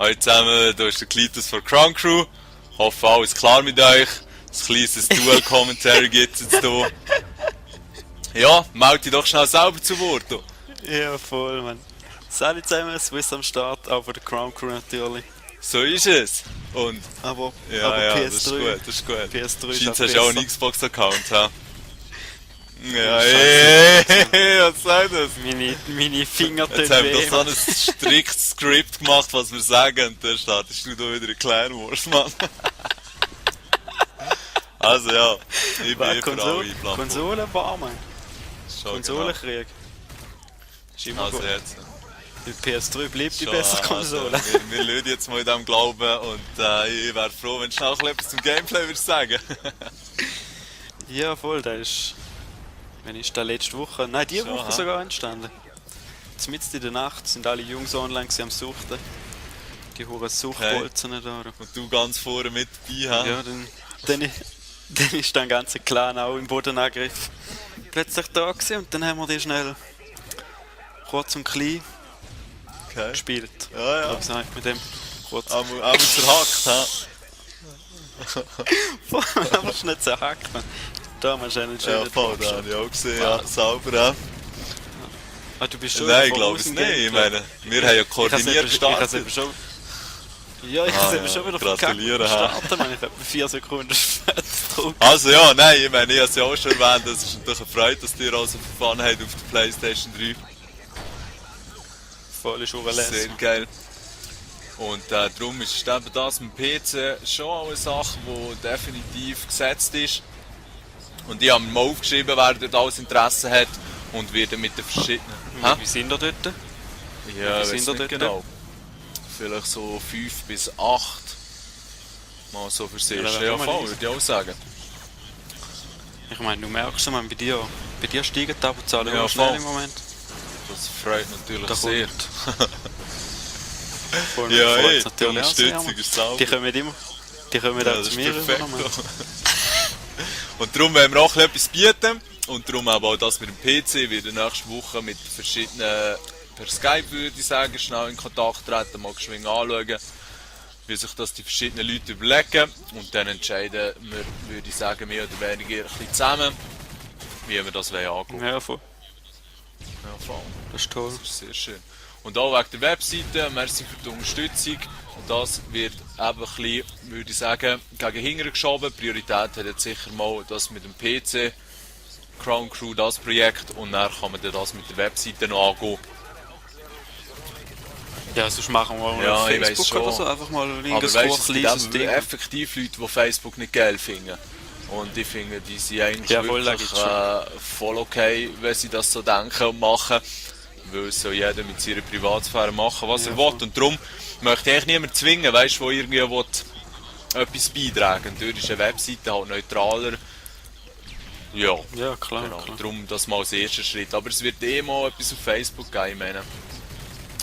Hallo zusammen, hier ist der Klitus von Crown Crew. Hoffe, alles klar mit euch. Ein kleines Dual-Commentary gibt es jetzt hier. Ja, melde dich doch schnell selber zu Wort. Ja, voll, man. Salut zusammen, Swiss am Start, auch von der Crown Crew natürlich. So ist es. Und Aber ja, PS3, das ist gut. PS3 Scheint, ist hast du auch besser. einen Xbox-Account, ha? Ja, Scheiße. was soll das? Meine Finger tun Jetzt haben wir weh, doch so ein striktes Skript gemacht, was wir sagen, und dann startest du da wieder einen kleinen Wurst, Mann. Also ja, ich bin hier für alle Plattformen. Konsolenbar, man. Schon Konsolenkrieg. Ist immer Also gut. jetzt. Die PS3 bleibt die Schon, bessere Konsole. Also, wir lösen jetzt mal in diesem Glauben und ich wäre froh, wenn du schnell etwas zum Gameplay würdest sagen. Ja, voll, der ist... Wann ist der letzte Woche? Nein, diese Schon, Woche ha? sogar entstanden. Mitten in der Nacht sind alle Jungs online am Suchten. Die huren Suchtbolzen da. Und du ganz vorne mit dabei, ha? Ja, dann ist der ganze Clan auch im Bodenangriff plötzlich da gewesen und dann haben wir die schnell kurz und klein Okay. gespielt. Ja, ja. Was sagt mit dem? Kurz. Einmal zerhackt, ha? Aber es ist nicht zerhackt, man. Da haben wir schon einen schönen Ja, voll, Drop da habe ich auch gesehen, ja, sauber, ja. Ah, du bist schon Nein, ich voraus glaube es im nicht, ich Gameplay. meine, wir haben ja koordiniert Ich habe es gestartet. eben schon... Ja, ich habe es eben ja, schon wieder gratuliere, verkackt ha. starten, man. Ich habe 4 Sekunden später gedrückt. Also ja, nein, ich meine, ich habe es ja auch schon erwähnt, es ist natürlich eine Freude, dass ihr also verfahren habt auf der Playstation 3. Voll ist Sehr urlässig. geil. Und darum ist eben das mit dem PC schon auch eine Sache, die definitiv gesetzt ist. Und ich habe mir mal aufgeschrieben, wer dort alles Interesse hat und werde mit den verschiedenen... Hä? Wie sind wir dort? Ja, wie ich sind weiss ihr nicht dort? genau. Vielleicht so 5 bis 8. Mal so für das Ja, erste das wäre schon mal Fall, easy. würde ich auch sagen. Ich meine, du merkst ja, man, bei dir steigen die Abozahlen Ja, schnell voll. im Moment. Das freut natürlich Da sehr. Voll, Ja, mich freut's ey, die natürlich auch sehr, Unterstützung Mann. ist sauber. Die kommen Ja, auch das zu ist mir perfekt. rüber, Mann. Und darum wollen wir auch etwas bieten. Und darum auch das mit dem PC wieder nächste Woche mit verschiedenen, per Skype würde ich sagen, schnell in Kontakt treten, mal geschwind anschauen, wie sich das die verschiedenen Leute überlegen. Und dann entscheiden wir, würde ich sagen, mehr oder weniger ein bisschen zusammen, wie wir das angehen wollen. Ja, voll. Ja, voll. Das ist toll. Das ist sehr schön. Und auch wegen der Webseite, merci für die Unterstützung. Und das wird eben ein bisschen, würde ich sagen, gegen hinten geschoben. Priorität hat jetzt sicher mal das mit dem PC, Crown Crew, das Projekt. Und dann kann man dann das mit der Webseite noch angehen. Ja, sonst machen wir mal Ja, auf ich weiss Facebook schon. oder so einfach mal ein Aber links weißt du, es gibt kleines eben Ding. effektiv Leute, die Facebook nicht geil finden. Und ich finde, die sind eigentlich Ja, voll, da wirklich gibt's schon. voll okay, wenn sie das so denken und machen. Weil es soll jeder mit seiner Privatsphäre machen, was Ja, er will. voll. Und darum möchte ich eigentlich niemand zwingen, weißt du, der irgendwie will, etwas beitragen will. Dort ist eine Webseite halt neutraler. Ja, Ja, klar, genau. klar. Darum das mal als erster Schritt. Aber es wird eh mal etwas auf Facebook geben, ich meine.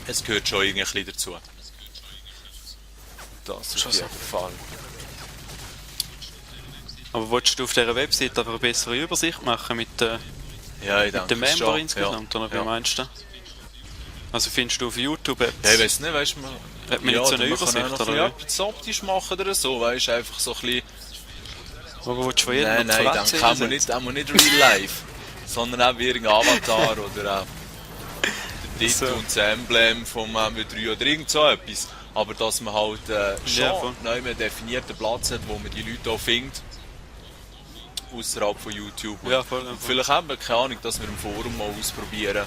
Es gehört schon irgendwie ein bisschen dazu. Das Schon auf jeden Fall. Aber willst du auf dieser Webseite einfach eine bessere Übersicht machen mit Ja, ich denke den Member schon. insgesamt? Ja. Oder wie Ja. meinst du? Also findest du auf YouTube jetzt, Ja, ich weiß nicht, weißt du, hat man nicht so eine man kann Übersicht? auch noch Oder ein bisschen etwas optisch machen oder so, weißt du, einfach so ein bisschen... wo willst du von jedem Nein, noch die dann Fratze kann man reinsetzen? nicht real life, sondern auch wie irgendein Avatar oder auch der Titel So. und das Emblem vom MW3 oder irgend so etwas. Aber dass man halt Ja, voll. schon einen definierten Platz hat, wo man die Leute auch findet. Außerhalb von YouTube. Ja, voll, Und voll. vielleicht haben wir keine Ahnung, dass wir im Forum mal ausprobieren.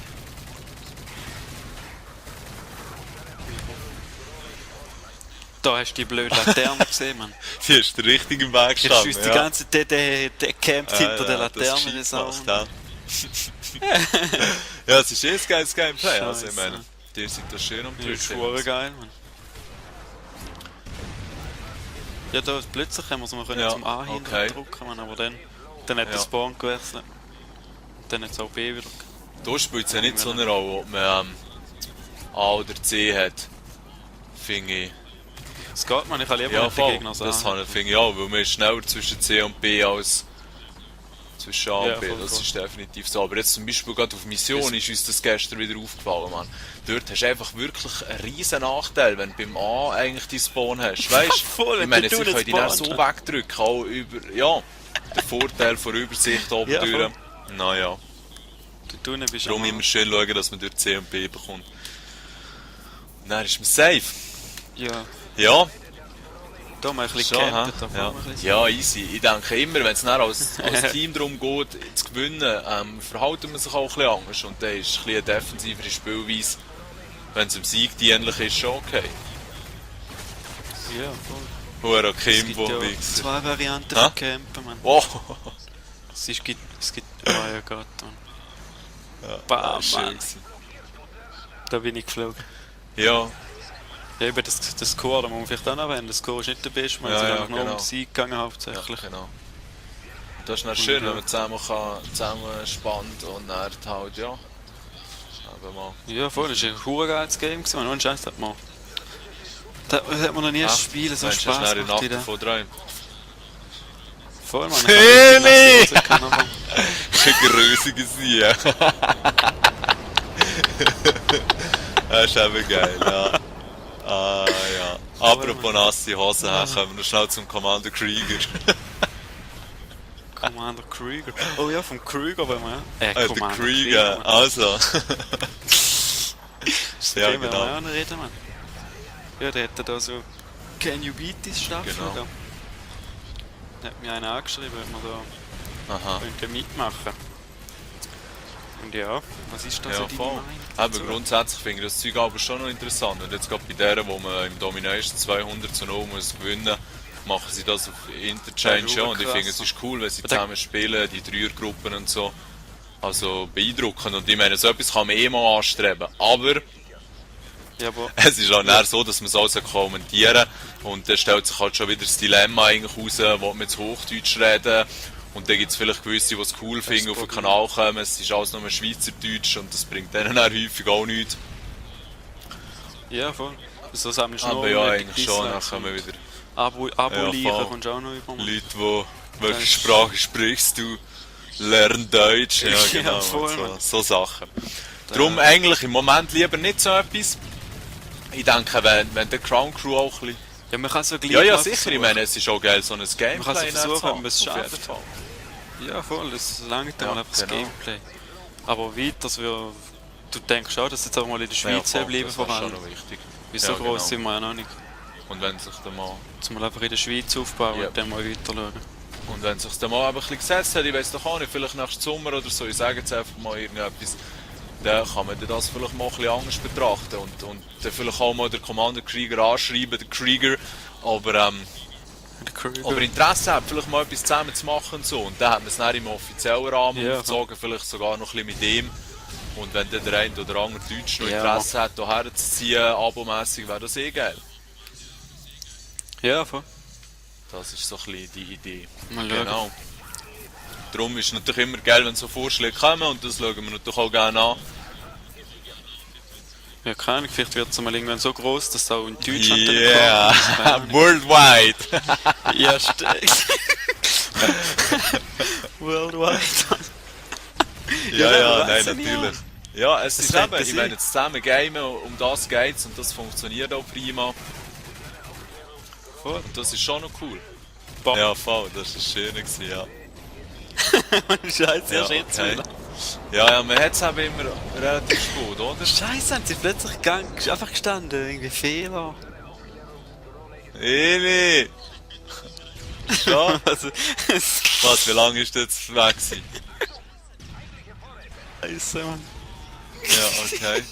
Da hast du die blöde Laterne gesehen, Mann. Die ist der richtige Weg Ich schießt die ganze Zeit, der campt hinter der Laterne, das auch. Ja, es ist eh ein geiles Gameplay. Also, ich Scheisse. meine, die sind da schön am Das ist Drücken. schwere geil, Mann. Ja, da plötzlich haben wir es mal Ja, zum A hinten okay. drücken, Mann, aber dann hat der Ja. Spawn gewechselt. Dann hat es auch B wieder. Da spielt es ja nicht so eine Rolle, ob man A oder C hat. Finde ich. Es geht, man, ich kann lieber Ja, mit den voll. Gegnern Das sagen. finde ich auch, weil man ist schneller zwischen C und B als zwischen A und Ja, B, voll, das voll. ist definitiv so. Aber jetzt zum Beispiel gerade auf Mission ist uns das gestern wieder aufgefallen, Mann. Dort hast du einfach wirklich einen riesen Nachteil, wenn du beim A eigentlich die Spawn hast, weißt Voll, ich wenn meine, du sie nicht können die dann so spawnst. wegdrücken, auch über, ja, der Vorteil von der Übersicht oben Ja, durch. voll. Naja, Du unten bist darum am immer schön schauen, dass man durch C und B bekommt. Und dann ist man safe. Ja, Ja, da mal ein bisschen schon, gecampt, da ja. fahren wir ein bisschen. Ja, easy. Ich denke immer, wenn es dann als Team darum geht, zu gewinnen, verhalten man sich auch ein bisschen anders. Und dann ist ein bisschen eine defensivere Spielweise, wenn es im Sieg dienlich ist, schon okay. Ja, voll. Hura Es gibt Kimbo, ja Wichser. 2 Varianten Hä? von Campen, man. Wow! Es gibt, oh ja Gott, man. Ja, Bam, das ist schön Mann. gewesen. Da bin ich geflogen. Ja, Ja, eben das Score, da muss man vielleicht auch noch erwähnen. Das Score ist nicht der beste, man Ja, ist ja, einfach nur um genau. den Sieg gegangen ja, hauptsächlich. genau. Das ist dann schön, ja. wenn man zusammen spannt und dann halt, ja. Aber mal. Ja, voll, das war ein hure geiles Game gewesen, man. Und Scheiß hat man. Da hat man noch nie ein Spiel so Mensch, hast Spaß du dann gemacht die wie Nacht da. von 3. Voll, man. Heli! Ich kann noch- Ein größiger Sieg. Das ist eben geil, ja. Ah, ja. Apropos nasse Hosen, kommen wir noch schnell zum Commander Krieger. Commander Krieger. Oh ja, vom Krieger wollen wir ja. Der Commander Krieger, Mann. also. Ja, Den wollen wir genau. auch noch reden, man. Ja, der hat da so Can You Beat This Staffel Genau. da. Der hat mir einen angeschrieben, ob wir da Aha. könnten mitmachen. Und ja, was ist das Ja, so deine voll. Meinung Aber dazu? grundsätzlich finde ich das Zeug aber schon noch interessant. Und jetzt gerade bei der, wo man im Domination 200:0 muss gewinnen, machen sie das auf Interchange Ja, ja. Und ich krass. finde, es ist cool, wenn sie Und der- zusammen spielen, die Dreiergruppen und so. Also beeindruckend. Und ich meine, so etwas kann man eh mal anstreben. Aber Ja, aber es ist auch eher so, dass man es auch kommentieren kann. Und dann stellt sich halt schon wieder das Dilemma eigentlich raus, wo man jetzt Hochdeutsch reden. Und dann gibt es vielleicht gewisse, die es cool finden, auf den Problem. Kanal kommen. Es ist alles nur Schweizerdeutsch und das bringt denen auch häufig auch nichts. ja, voll. So sammelst du Aber noch ja, unnötig eigentlich schon. Dann Dislikes kommen und wieder Abo-Lieren voll. kommst du auch noch über. Leute, die welche ist- Sprache sprichst du? Lern Deutsch. Ja, Ja, genau. voll, und Mann. so Sachen. Darum eigentlich im Moment lieber nicht so etwas. Ich denke, wenn der Crown Crew auch ein bisschen. Ja, man kann so gleich Ja, ja, mal sicher. Ich versuchen. meine, es ist auch geil, so ein Gameplay Man kann es dann zu versuchen, haben. wenn man es Auf jeden schafft. Fall. Ja, voll, das lange dann Ja, einfach das genau. Gameplay. Aber weiter, du denkst auch, dass jetzt auch mal in der Schweiz voll, bleiben das vor ist schon allem. noch wichtig. Wie so Ja, groß genau. sind wir ja noch nicht. Und wenn sich dann mal, Jetzt mal einfach in der Schweiz aufbauen Ja. und dann mal weiter schauen. und wenn sich dann mal ein bisschen gesetzt hat, ich weiß doch auch nicht, vielleicht nächsten Sommer oder so, ich sage jetzt einfach mal irgendetwas, dann kann man das vielleicht mal ein bisschen anders betrachten und dann vielleicht auch mal den Commander Krieger anschreiben, den Krieger, aber Der Krieger. ob er Interesse hat, vielleicht mal etwas zusammen zu machen und so, und dann hat man es dann im offiziellen Rahmen Ja, aufgezogen, vielleicht sogar noch ein bisschen mit ihm. Und wenn dann der eine oder andere Deutsch noch Ja. Interesse hat, hierher zu ziehen, abomässig, wäre das eh geil. Ja, voll. Das ist so ein bisschen die Idee. Mal schauen. Genau. Darum ist es natürlich immer geil, wenn so Vorschläge kommen und das schauen wir natürlich auch gerne an. Ja, keine Ahnung, vielleicht wird es mal irgendwann so groß, dass es auch in Deutschland dann Yeah, kommt. worldwide! Ja, stimmt. Worldwide. Ja, Ja, ja, aber nein, weiss ich nicht, natürlich. Ja, es ist fängt eben, das ich meine, an. jetzt zusammen gamen, um das geht's und das funktioniert auch prima. Voll. Und das ist schon noch cool. Boah. Ja, voll, das war schön, gewesen, ja. Scheiße, Ja, erst jetzt okay. wieder. Ja, ja, man hat es eben immer relativ gut, oder? Scheiße, haben sie plötzlich einfach gestanden, irgendwie Fehler. Eli! Schon? Also, Was, wie lange ist das jetzt weg gewesen? Scheiße, Mann. Ja, okay.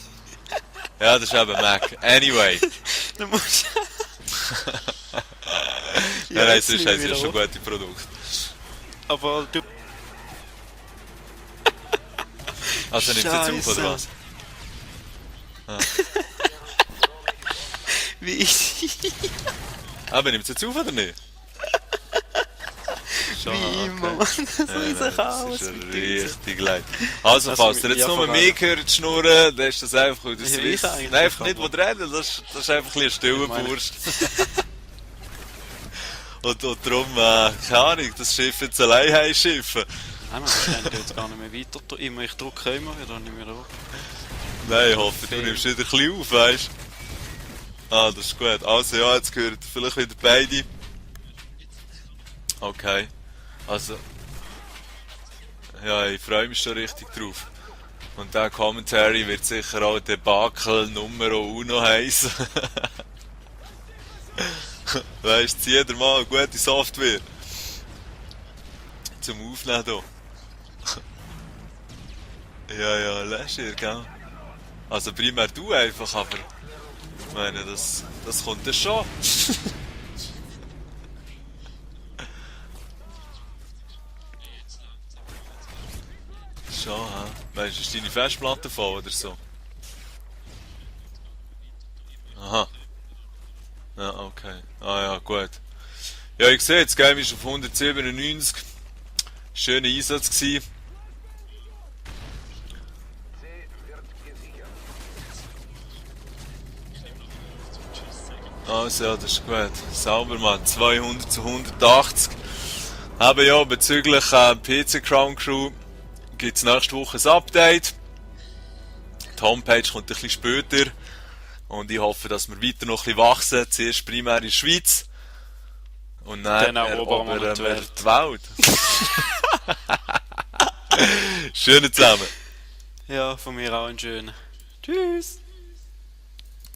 Ja, das ist eben Mac. Anyway. Du musst... Ja, nein, jetzt sonst nehme haben ich sie ja wieder schon auf. gute Produkte. Aber du... Also nimmt es jetzt auf, Scheisse. oder was? Wie Aber nimmt es jetzt auf, oder nicht? Schon, Wie immer, Mann. So ist ein Chaos Das ist mit ja uns. richtig leid. Also, Also, falls ihr jetzt ja, nur vor mich hört schnurren, dann ist das einfach, weil das Ja, ich wisst. eigentlich, Nein, einfach nicht, aber- was reden, das ist einfach ein bisschen stiller Ich meine- Burst. und darum, keine Ahnung, das Schiff jetzt allein heimschiffen. Nein, wir stehen jetzt gar nicht mehr weiter. Ich drücke immer wieder nicht mehr drauf. Nein, ich hoffe, du nimmst wieder ein bisschen auf, weißt du? Ah, das ist gut. Also ja, jetzt gehört vielleicht wieder beide. Okay. Also... Ja, ich freue mich schon richtig drauf. Und der Commentary wird sicher auch Debakel Numero Uno heißen. Weißt du, zieh dir mal eine gute Software. Zum Aufnehmen hier. Ja, Läschir, gell? Also primär du einfach, aber... Ich meine, das kommt ja schon. Schon, hä? Weißt du, ist deine Festplatte voll oder so? Aha. Ja, okay. Ah ja, gut. Ja, ich sehe, das Game ist auf 197. Schöner Einsatz gewesen. Also ja, das ist gut. Sauber, Mann. 200 zu 180. Aber ja, bezüglich PC Crown Crew gibt es nächste Woche ein Update. Die Homepage kommt ein bisschen später. Und ich hoffe, dass wir weiter noch ein bisschen wachsen. Zuerst primär in der Schweiz. Und dann erobern wir die Welt. Schönen zusammen. Ja, von mir auch einen schönen. Tschüss.